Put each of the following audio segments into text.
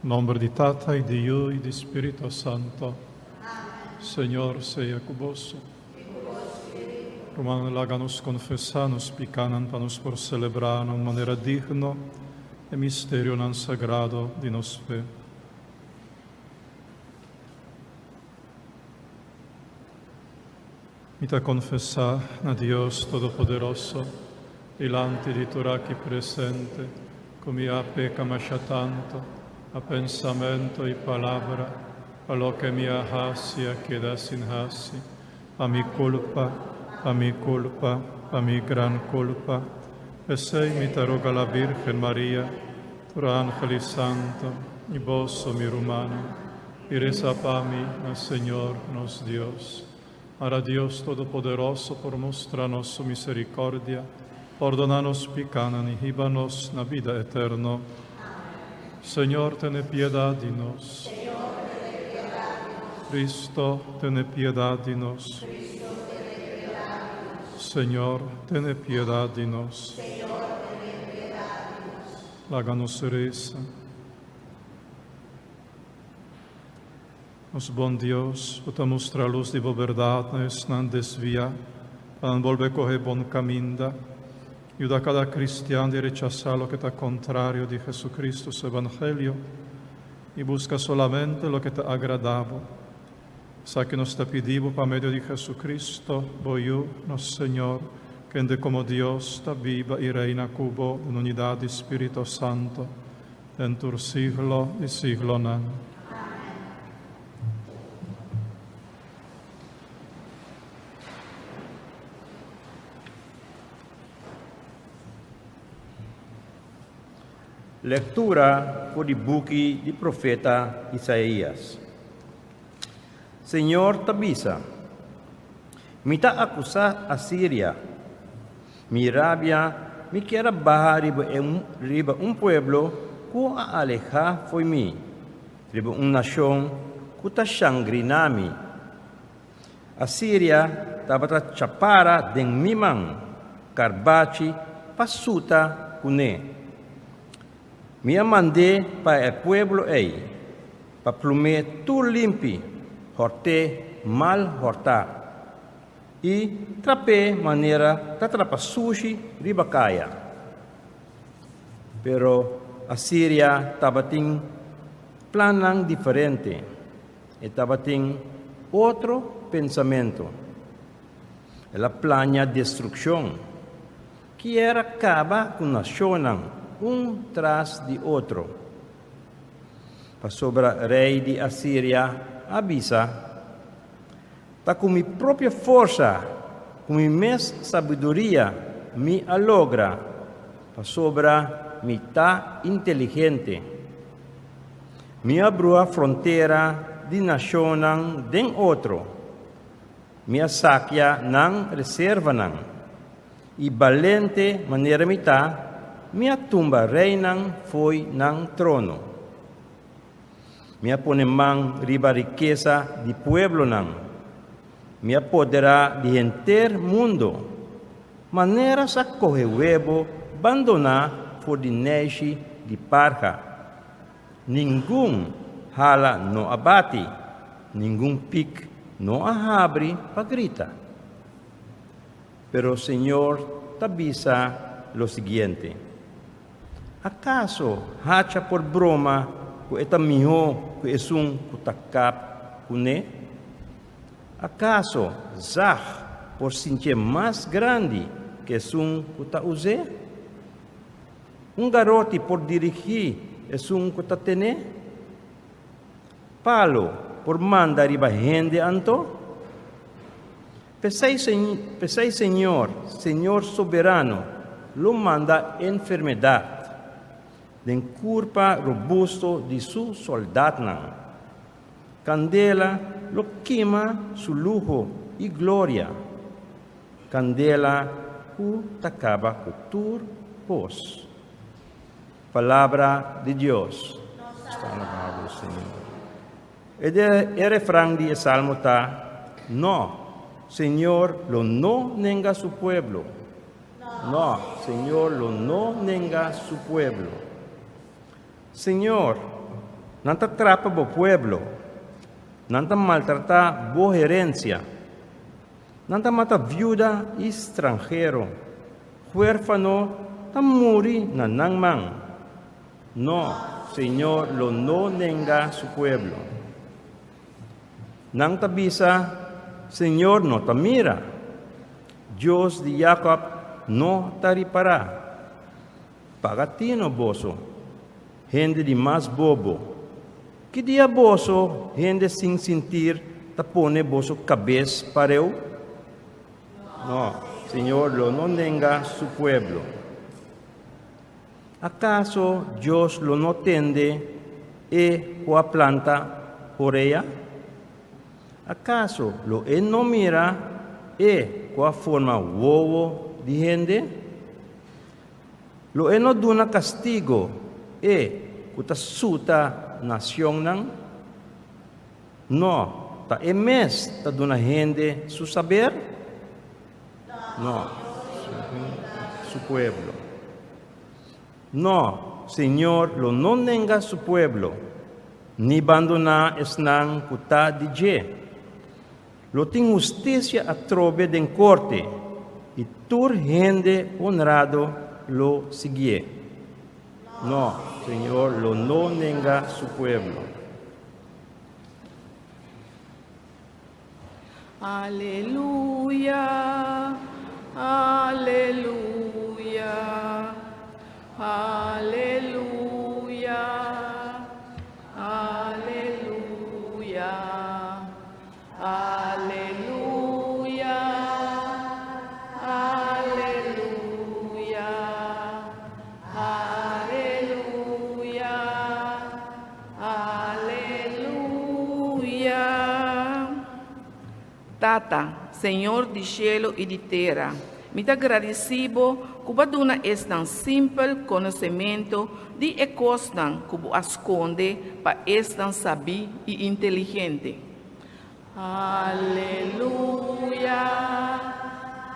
Nomber di Tata y di Yu y di Spirito Santo. Señor sea cu boso. Rumannan, laga nos confesa nos picanan pa nos por celebra na un manera digno e misterionan sagrado di nos fe. Mi ta konfesá na Dios Todopoderoso, dilanti di tur aki presente, ku mi a peka masha tantu, na pensamentu i palabra, pa loke mi a hasi a keda sin hasi, pa mi kulpa, pa mi kulpa, pa mi gran kulpa. P'esei mi ta roga la Bírgen Maria, tur ángel i santu, i boso, mi rumannan, i resa pa mi na Señor nos Dios. Ara Dios Todopoderoso por mustra nos su misericordia, pordona nos picanan y hiba nos na bida eterno. Señor, tene piedad di nos. Cristo, tene piedad di nos. Señor, tene piedad di nos. Laga nos resa. Nos bon Dios, bo ta mustra lus di bo bèrdat na esnan desviá, pa nan bolbe kohe bon kaminda. Yuda kada kristian di rechasá loke ta kontrario di Jesucristo su evangelio i buska solamente loke ta agradá bo. Esaki nos ta pidi bo pa medio di Jesucristo, bo Yu, nos Señor, kende komo Dios ta biba i reina ku bo den unidat di Spirito Santo, Den tur siglo di siglonan. Lektura for di buki di profeta Isaías. Señor ta bisa, Mi ta akusá Asiria. Mi rabia mi kier a baha riba e riba un pueblo ku a alehá fo'i mi, riba un nashon ku ta shangriná mi. Asiria tabata chapara den mi man, karbachi pa suta kuné. Mi a mand'é pa e pueblo ei, pa plum'é tur limpi, hòrt'é mal hòrtá. I trap'é manera ta trapa sushi riba kaya. Pero Asiria tabatin plannan diferente. E tabatin otro pensamentu. El a plania destrukshon. Kier a kaba ku nashonnan un tras di otro. Pasobra rei di Asiria a bisa, Ta ku mi propio forsa, ku mi mes sabiduria mi a logra, pasobra mi ta inteligente. Mi a bruha frontera di nashonnan den otro, mi a sakia nan reservanan, i balente manera mi ta, mi a tumba reinan fo'i nan trono. Mi a pone man riba rikesa di pueblonan, mi a poderá di henter mundo, manera sa kohe webo bandoná for di neishi di parha. Ningun hala no a bati, ningun pik no a habri pa grita. Pero Señor ta bisa lo siguiente, Akaso hacha por broma ku e ta mihó ku esun ku ta kap kuné? Akaso zag por sintié mas grandi ku esun ku ta us'é? Un garoti por dirigí esun ku ta ten'é? Palo por manda riba hende anto? P'esei, p'esei Señor, Señor Soberano, lo manda enfermedat den kurpa robusto di su soldatnan. Kandela lo kima su luho i gloria, kandela ku ta kaba ku tur kos. Palabra di Dios. Nos ta alabá bo, Señor. E de e refran di e salmo ta, No, Señor lo no nenga su pueblo. No, Señor lo no nenga su pueblo. Señor, Nan ta trapa bo pueblo. Nan ta maltratá bo herensia. Nan ta mata viuda i stranhero. Huérfano ta muri na nan man. No, Señor lo no nenga su pueblo. Nan ta bisa, Señor no ta mira. Dios di Jakòb no ta ripará. Paga tino boso, hende di mas bobo. Ki dia boso, hende sin sintir, ta pone boso kabes pareu? No, Señor lo no nenga su pueblo. Akaso Dios lo no tende e ku a planta orea? Akaso lo e no mira e ku a forma wowo di hende? Lo e no duna kastigo e ku ta suta nacionnan? No, ta e mes ta duna hende su saber? No, su pueblo. No, Señor lo no nenga su pueblo, ni bandoná esnan ku ta di dje. Lo tin hustisia atrobe den korte, i tur hende honrado lo siguié. No, Señor lo no nenga su pueblo. Aleluya, aleluya, aleluya, aleluya, aleluya, aleluya, aleluya, Aleluya! Tata, Señor di shelu i di tera, mi ta gradisí Bo ku Bo a duna esnan simpel konosementu di e kosnan ku Bo a skonde pa esnan sabí i inteligente. Aleluya!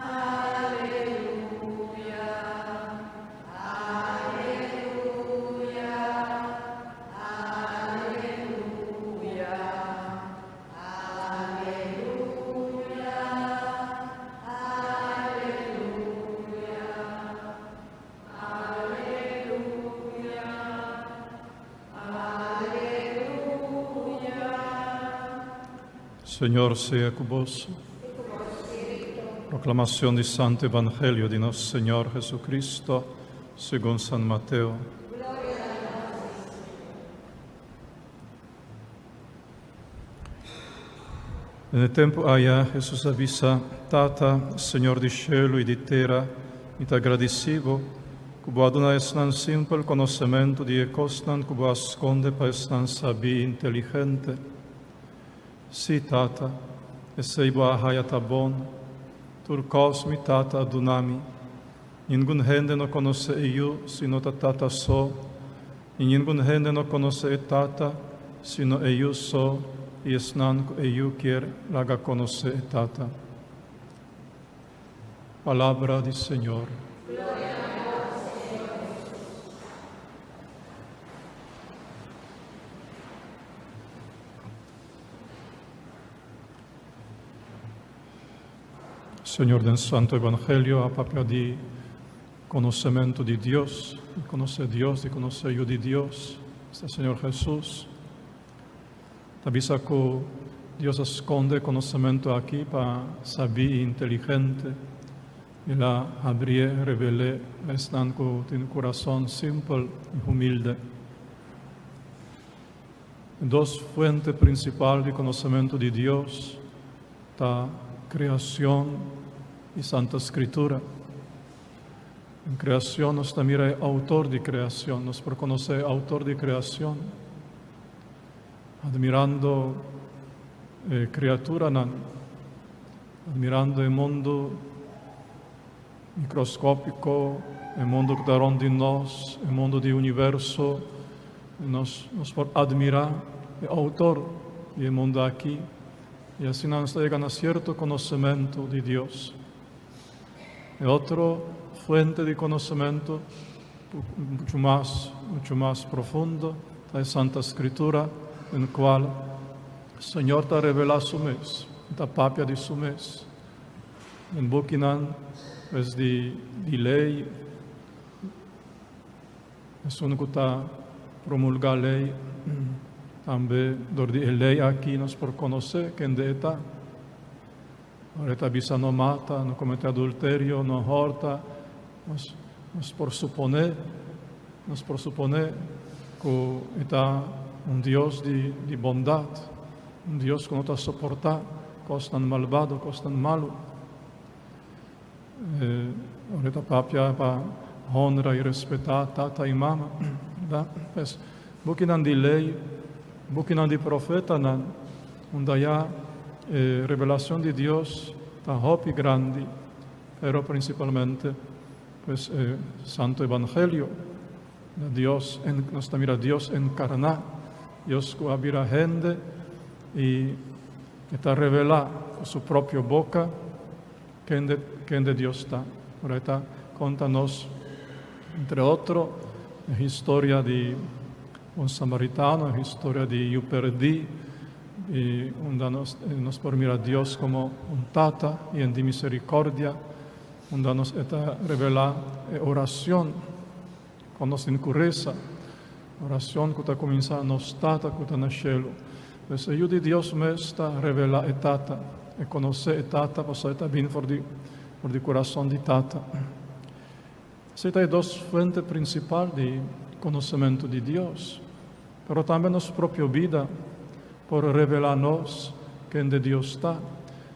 Aleluya! Aleluya! Aleluya! Aleluya! Aleluya! Aleluya! Aleluya! Señor sea cu boso. Proclamación di Santo Evangelio di nos Señor Jesucristo, segun San Mateo. Den e tempu aya Hesus a bisa, Tata, Señor di shelu i di tera, mi ta gradisí bo ku bo a duna esnan simpel konosementu di e kosnan ku bo a skonde pa esnan sabí i inteligente. Sí, Tata, esei bo a haya ta bon. Tur kos mi Tata a duna mi. Ningun hende no konosé e Yu sino ta Tata so, I ningun hende no konosé e Tata, sino e Yu so, i esnan ku e Yu kier laga konosé e Tata. Palabra di Señor. Señor den Santo Evangelio a papia di Konosementu di Dios, di konosé Dios, di konosé Yu di Dios, esta Señor Hesus. Ta bisa ku Dios a skonde e konosementu aki pa sabí i inteligente. El a habrié, revel'é, pa esnan ku tin kurason simpel i humilde. E dos fuente prinsipal di konosementu di Dios ta kreashon i Santa Skritura. Den kreashon nos ta mira e outor di kreashon, nos por konosé e outor di kreashon admirando e kriaturanan, admirando e mundu mikroskópiko, e mundu ku ta rònt di nos, e mundu di universo, nos nos por admirá e outor di e mundu aki. I asina nos ta yega na sierto konosementu di Dios. E otro fuente di konosementu muchu mas, muchu mas profundo, Ta e Santa Scritura den cual Señor ta revela Su mes, e ta papia di Su mes. Den bukinan pues di di ley, esun cu ta promulga ley, tambe dor di e ley aki nos por conoce kende e ta. Ora e ta bisa no mata, no comete adulterio, no horta, nos nos por supone, nos por supone cu e ta un Dios di di bondad, un Dios cu no ta soporta cosnan malbado, cosnan malo. Ora e ta papia pa honra y respeta tata y mama, berdad? Pues, bukinan di ley, bukinan di profetanan, unda ya e revelacion di Dios ta hopi grandi, pero principalmente pues e Santo Evangelio, unda Dios, nos ta mira Dios encarna, Dios cu a bira hende y e ta revela cu su propio boca, Kende, kende Dios ta. Ora e ta konta nos, entre otro, e historia di un samaritano, e historia di yu perdí, i unda nos, nos por mira Dios komo un Tata yen di misericordia, unda nos e ta revelá e oracion kon nos tin ku resa, oracion ku ta kuminsá Nos Tata ku ta na shelu. Pues e Yu di Dios mes ta revelá e Tata, e konosé e Tata pasobra e ta bini for di for di kurason di Tata. Esei ta e dos fuente prinsipal di konosementu di Dios. Pero tambe nos propio bida por revelá nos kende Dios ta,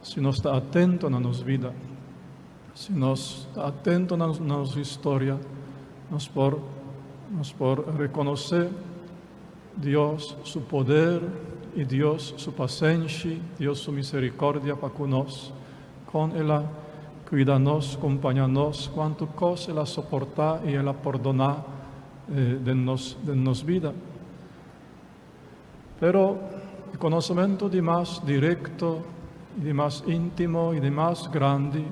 si nos ta atento na nos bida. Si nos ta atento na nos historia, nos por nos por rekonosé Dios su poder i Dios su pasenshi, Dios su misericordia pa ku nos. Kon El a kuida nos, kompaña nos, kuantu kos El a soportá i El a pordoná den nos den nos bida. Pero e konosementu di mas direkto i di mas íntimo i di mas grandi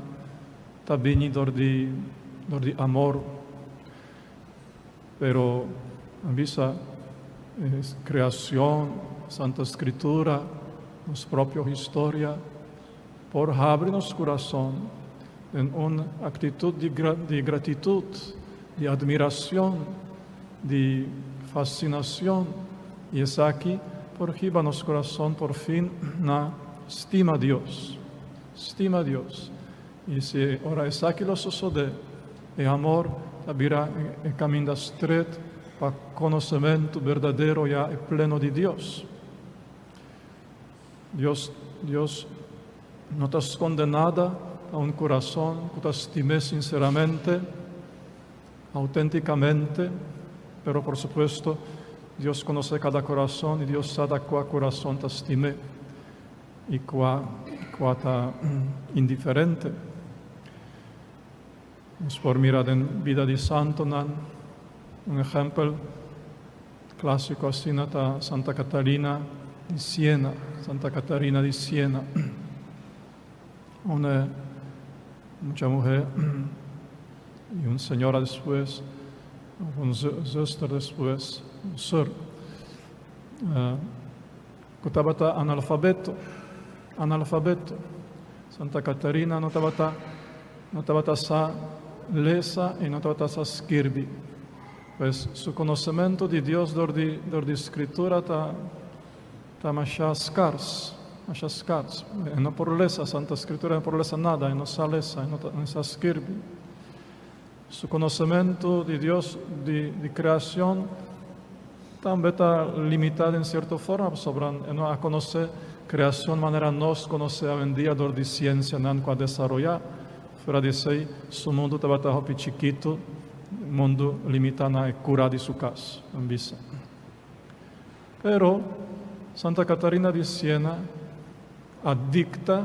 ta bini dor di dor di amor. Pero a bisa e kreashon, Santa Skritura, nos propio historia por habri nos kurason den un aktitut di di gratitut, di admirashon, di fasinacion y esaki por hiba nos corazon por fin na stima Dios, stima Dios. Y si ora esaki lo sosode, e amor ta bira e caminda stret pa conocemento berdadero ya e pleno di Dios. Dios, Dios no ta sconde nada pa un corazon cu ta stim'e sinceramente. Auténticamente, pero por supuesto, Dios conoce cada corazón y Dios sa da cua corazón ta stim'é y cua cua ta indiferente. Nos por mira den bida di santonan, un ehempel clásico asina ta Santa Catarina di Siena, Santa Catarina di Siena. Un mucha muhé i un señora despues, un zuster despues, un sùr, ku tabata analfabeto, analfabeto. Santa Catarina no tabata, no tabata sa lesa i no tabata sa skirbi. Pues su konosementu di Dios dor di, dor di Skritura ta. Ta masha skars, masha skars. E no por lesa Santa Skritura, e no por lesa nada, e no sa lesa, e no ta, no sa skirbi. Su konosementu di Dios, di, di kreashon, tambe ta limitá den sierto forma, pasobra e no a konosé kreashon manera nos konosé awendia dor di siensianan ku a desaroyá. Fuera di esei, su mundu tabata hopi chikitu, mundu limitá na e kurá di su kas, nan bisa. Pero Santa Catarina di Siena a dicta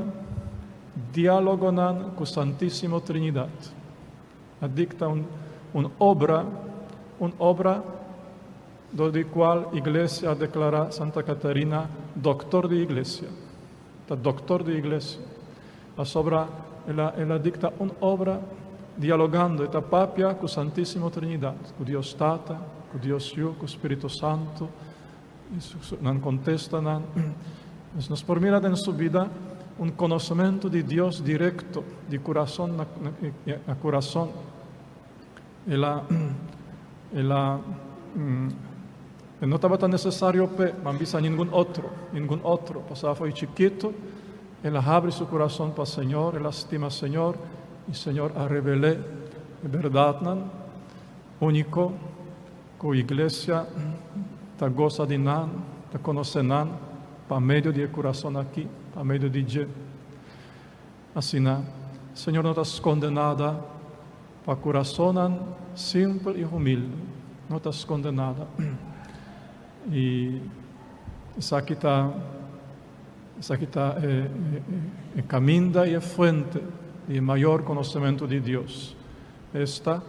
dialogonan cu Santisimo Trinidad. A dicta un un obra, un obra dor di cual Iglesia a declara Santa Catarina doctor di Iglesia. Ta doctor di Iglesia. Pasobra el a el a dicta un obra dialogando, e ta papia cu Santisimo Trinidad, cu Dios Tata, ku Dios Yu, ku Spiritu Santu, i nan kontestanan. Pues nos por mira den su bida un konosementu di Dios direkto, di kurason na kurason. El a, el a, e no tabata nesesario p'e, ban bisa ningun otro, ningun otro, pasobra fo'i chikitu el a habri su kurason pa Señor, el a stima Señor, i Señor a revel'é e bèrdatnan úniko ku iglesia ta gosa di nan, ta konosé nan pa medio di e kurason aki, pa medio di dje. Asina, Señor no ta skonde nada pa kurasonnan simpel i humilde. No ta skonde nada. I esaki ta esaki ta e e kaminda i e fuente di e mayor konosementu di Dios. Esta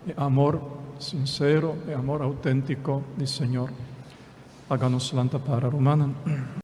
e amor sinsero, e amor outéntiko di Señor. Laga nos lanta para, rumannan.